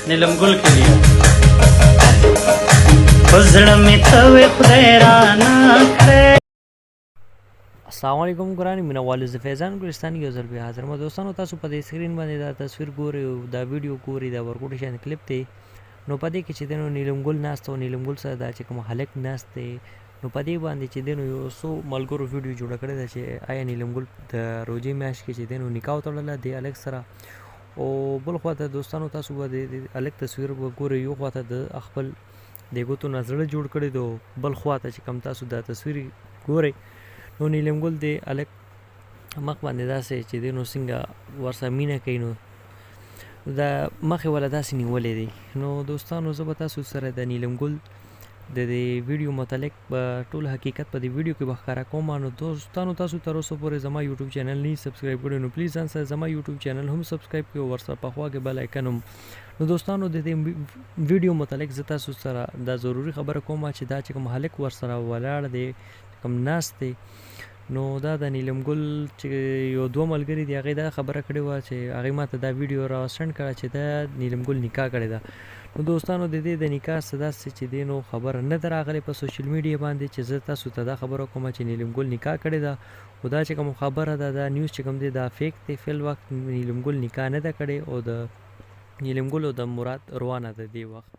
नीलम गुल के लिए। په زړه مې ته وې خدای رانه کړې۔ السلام علیکم ګران مینوالو، زه فیضان ګلستان یو ځل بیا حاضر ما۔ دوستانو، تاسو په دې سکرین باندې دا تصویر ګورئ او دا ویډیو ګورئ، دا ورکوټي شان کلیپ دی۔ نو په دې کې چې دی نو نیلم ګل ناست او نیلم ګل سره دا چې کوم هلک ناست دی، نو په دې باندې چې دی نو یو څو ملګرو ویډیو جوړه کړې ده چې آیا نیلم ګل د روژې میاشت کې چې دی نو نکاح وتړله دې هلک سره؟ او بل خواته دوستانو، تاسو به د هلک تصویر وګورئ، یو خواته د خپل د ګوتو نه زړه جوړ کړی دی، بل خواته چې کوم تاسو دا تصویر ګورئ نو نیلم ګل د هلک مخ باندې داسې چې دی نو څنګه ورسره مینه کوي، نو د مخې ولا داسې نیولې دی۔ نو دوستانو، زه به تاسو سره د نیلم ګل د دې ویډیو متعلق به ټول حقیقت په دې ویډیو کې به ښکاره کوم۔ نو دوستانو، تاسو تر اوسه پورې زما یوټیوب چینل نه سبسکرایب کړی نو پلیز ځان سره زما یوټیوب چینل هم سبسکرایب کړئ او ورسره په خوا کې بل آیکن هم۔ نو دوستانو، د دې ویډیو متعلق زه تاسو سره دا ضروري خبره کوم چې دا چې کوم هلک ورسره ولاړ دی، کوم ناست دی، نو دا د نیلم ګل چې یو دوه ملګري دي، هغې دا خبره کړې وه چې هغې ماته دا ویډیو را سند کړه چې دا نیلم ګل نکاح کړې ده۔ نو دوستانو، د دې د نکاح څه داسې چې دی نو خبره نه ده راغلې په سوشل میډیا باندې چې زه تاسو ته دا خبره کوم چې نیلم ګل نکاح کړې ده۔ خو دا چې کوم خبره ده، دا نیوز چې کوم دی، دا فیک دی۔ فی الوقت نیلم ګل نکاح نه ده کړې او د نیلم ګل او د مراد روانه ده دې وخت۔